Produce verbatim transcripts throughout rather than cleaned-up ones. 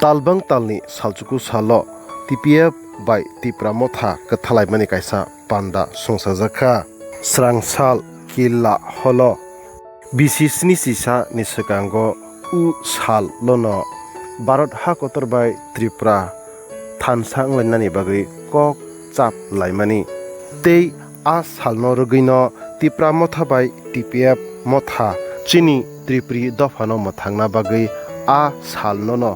Talbang talni salchuku salo T P F bai Tipra Motha kwthalaimani kaisa panda songchajakha. Srangsal Killa Holo bisi sni sisa ni swkango u sal lono Bharat ha kotor bai Tripura thansa wnglainani bagwi kok chap laimani tei a salno rwgwino Tipra Motha bai T P F Motha chini Tripuri dophano mwthangna bagwi a salnono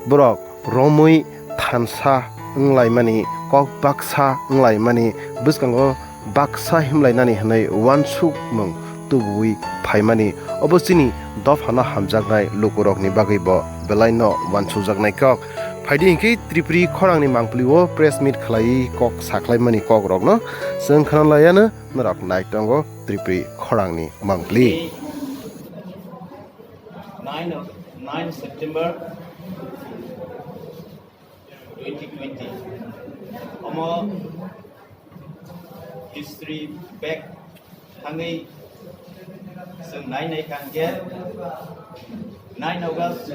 borok romwi thansa wnglaimani, kok baksa wnglaimani bwskango baksa himlainani hwnwi uansukmung tubuwi phaimani. Obo chini dophano hamjaknai lukurokni bagwibo belaino uansukjaknai kok. Phaidi hinkhe Tripuri khorangni mangpili o press meet khlaiwi kok sakhlaimani kokrokno chwng khwnalaiano norok nai tongo Tripuri khorangni mangpili. Nine of, nine September twenty twenty. Omo history back thangwi chwng nai nai kha hwnkhe nine August,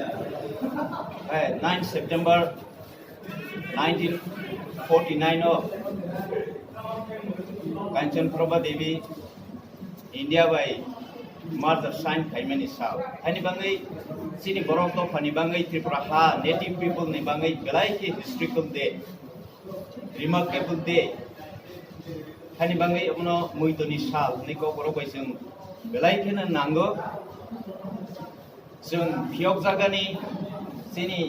eh, nine September nineteen forty-nine o Kanchan Prabha Devi India bai merger sign khaimani sal. Haini bagwi chini borok dophani bagwi Tripura ha native people ni bagwi belai khe historical day, remarkable day. Haini bagwi omono muitoni sal hinwi kok borok bai chwng belai kheno nango. Chwng phiyokjagani chini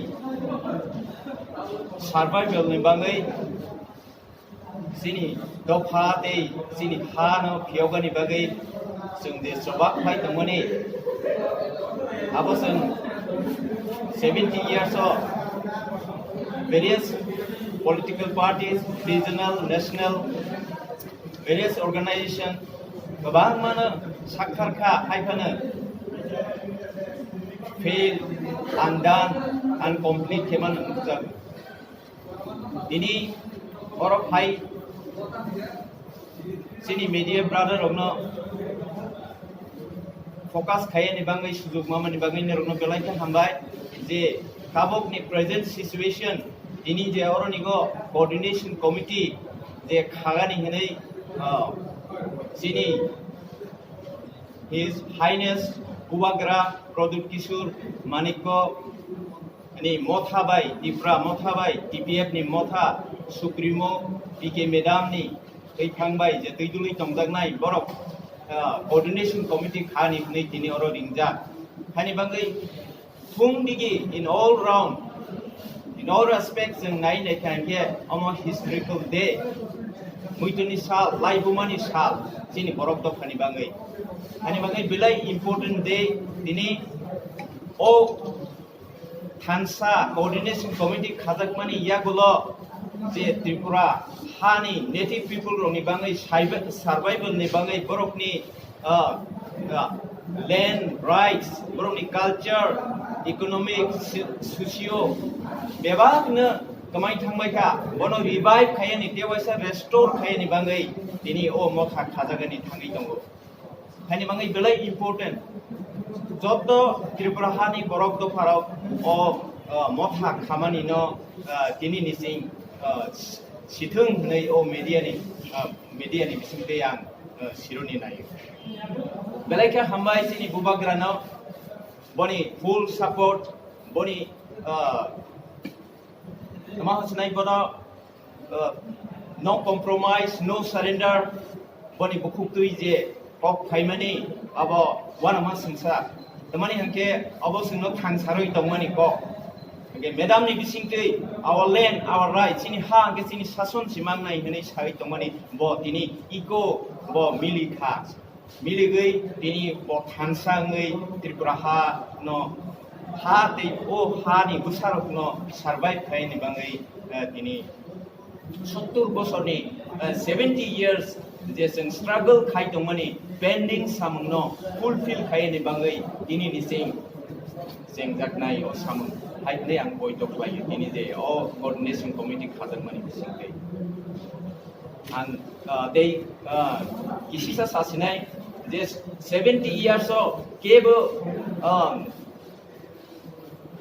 survival ni bagwi, chini dopha tei chini ha no phiyokgani bagwi chwng je chobak phai tongmani, abo chwng seventy years o various political parties, regional, national, various organization kwbangmano sakhar kha, hai phano fail, undone, incomplete khe mano nukjago. Tini oro phai chini media brother rokno focus khaiyani bagwi, sujuk mamani bagwi norokno belai khe hambai je tabukni present situation tini je oronigo coordination committee je khagani hinwi, ah, chini His Highness Bubagra Pradyut Kishore Manikya ni motha bai, Tipra motha bai, T P F ni motha Supremo P K Madam ni twiphang bai je twi dului tongjaknai borok, ah, coordination committee khani hwnwi tini oro ringjak. Hani bagwi thung digi in all round, in all respects chwng nai nai kha hinkhe omo historical day, muituni sal, laibumani sal, chini borok dophani bagwi. Hani bagwi belai important day tini o thansa coordination committee khajakmani yagulo je Tripura hani native people rokni bagwi saiba-, survival ni bagwi borokni, ah, ah, land rights, borokni culture, economic, si-, socio bebakno kwmai thangbai kha, bono revive khaiyani, tewaisa restore khaiyani bagwi tini o motha khajagani thangwi tongo. Haini bagwi belai important. Joto Tripura hani borok dopharok o, o motha khamani no, ah, tini ni sing, ah, sithwng hwnwi o media ni, ah, media ni bisingtwi ang, ah, sironi naio. Belai khe hambai chini Bubagra no, boni full support, boni, ah, tama hwnwi bono, uh, no compromise, no surrender, boni bukhuk twi je kok phaimani abo uanama sengsa. Tamani hwnkhe abo chwngno thang sarwi tongmani kok. Hwnkhe madam ni bisingtwi our land, our right, chini ha hwnkhe chini sason si mangnai hwnwi sawi tongmani bo tini iko bo mili kha. Miligwi tini bo thansa wngwi Tripura ha no, ha tei o ha ni bwsarok no survive khaini bagwi, eh, tini sottur bosorni, eh, seventy years je chwng struggle khai tongmani pending samung no fulfill khaini bagwi tini ni chwng chengjaknai o samung hai hwnwi ang poito khlaio tini je o coordination committee khajakmani bisingtwi. Ang, ah, tei, ah, kisisa sasinai je seventy years o kebo, ah,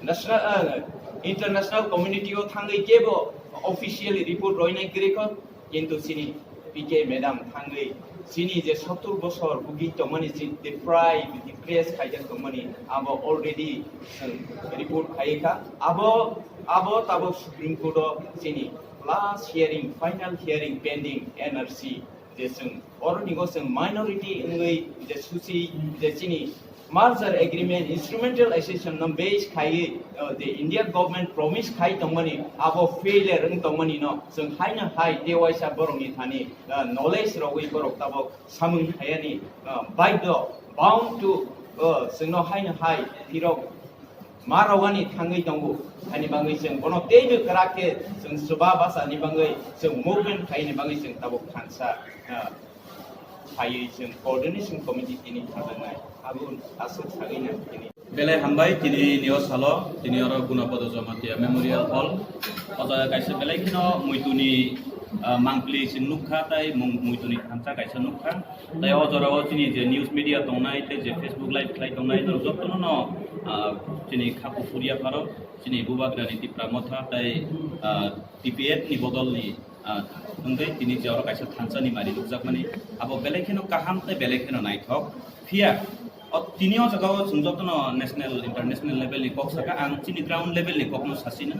national, ah, International community o thangwi kebo officially report roinai kwrwi kho, kintu chini P K madam thangwi chini je sottur bosor bugwi tongmani, chini deprive, depressed khaijak tongmani, abo already chwng report khaiwi kha. Abo, abo tabuk Supreme Court o chini last hearing, final hearing pending N R C, je chwng oro nigo chwng minority wngwi je susi je chini merger agreement instrumental accession no base khaiwi, uh, the India government promise khai tongmani, abo failure wng tongmani no chwng haino hai tewaisa borokni thani, uh, knowledge rogwi borok tabuk samung khayani, uh, baidho, bound to, uh, chwngno haino hai phirok ma rogani thangwi tongo. Haini bangwi chwng bono teibo kwrak khe chwng chuba bachani bangwi chwng movement khaini bangwi chwng tabuk thansa, ah, phaiwi chwng coordination committee tini khajaknai. Abo aswk sagwi nang tini. Belai hambai tini nio salo, tini oro Gunapada Jamatia Memorial Hall. O jaga kaisa belai kheno muituni, ah, mangpili chwng nukha, tai mung-, muituni thansa kaisa nukha. Tai o jora o chini je news media tongnai, tei je Facebook live khlai tongnai, norok jotono no, ah, chini kha kuphur yapharo, chini Bubagrani Tipra Motha tai, ah, T P F ni bodol ni, ah, wngwi tini je oro kaisa thansa ni mari nukjakmani, abo belai kheno kaham tei belai kheno naithok. Phiya o tini o jaga o chwng jotono national, international level ni kok saka, ang chini ground level ni kokno sasino.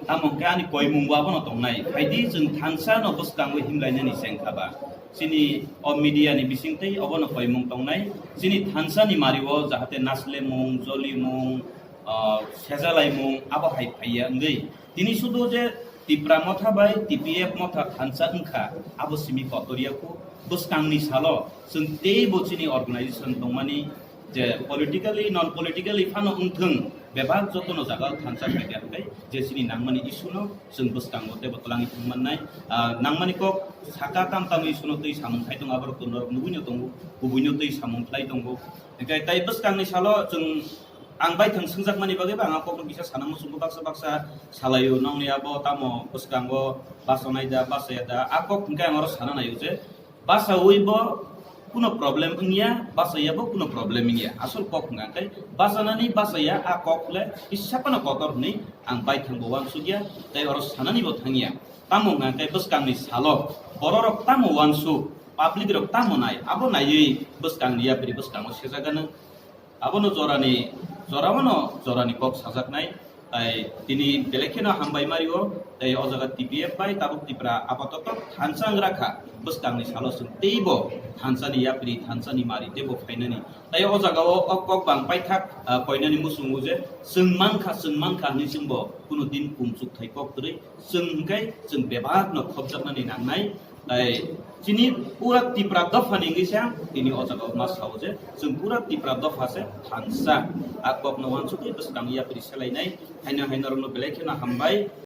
Tamo hwnkhe ani koimung bo abono tongnai. Phaidi chwng thansa no bwskango himlainani chengkha ba. Chini o media ni bisingtwi obono koimung tongnai. Chini thansa ni mari o jahate naslemung, jolimung, ah, sejalaimung abo hai phaiya wngwi. Tini sudu je Tipra Motha bai T P F Motha thansa wngkha, abo simi kotor ya kho. Bwskangni salo chwng teibo chini organization tongmani, je politically, non politically phano wngthwng, bebak jotono jaga o thansa khaikha hwnkhe, je chini nangmani issue no chwng bwskango teibo twlangwi thwng mannai. Ah, nangmani kok saka tam tamni issue no twi samung khai tongo, aborok norok nugui no tongo, kubui no twi samung khlai tongo. Hwnkhe tai bwskangni salo chwng ang baithang swngjakmani bagwi ba ang a kokno kisa sana muchungo, baksa baksa salaio, nongni abo tamo bwskango bachonai da, bachaya da, a kok hwnkhe ang oro sana naio je, bachawi bo kuno problem wngya, bachaya bo kuno problem wngya. Asol kok hwnka khe bachanani bachaya a kok le kisa phano kotor hwnwi ang baithang bo uansukya, tei oro sanani bo thangya. Tamo hwnka khe bwskangni salo bororok tamo uansuk, public rok tamo nai, abo naiwi bwskangni yapri bwskango sejagano. Abono jorani, jorao no jorani kok sajaknai. Tai tini belai kheno hambai mario, tai o jaga T P F bai tabuk Tipra apatoto thansa wngrakha. Bwskangni salo chwng teibo thansani yapri, thansani mari teibo phainani. Tai o jaga o, o kok bang paithak, ah, koinani muchungo je chwng mankha, chwng mankha hwnwi chwngbo kuno din kumchuk thai kok kwrwi. Chwng hwnkhe chwng bebak no khopjaknani nangnai. Tai chini pura Tipra dopha ni wngwi se ang tini o jaga o ma sao je chwng pura Tipra dopha se thansa. A kok no uansukwi bwskang yapri selainai. Haino haino rok no belai kheno hambai.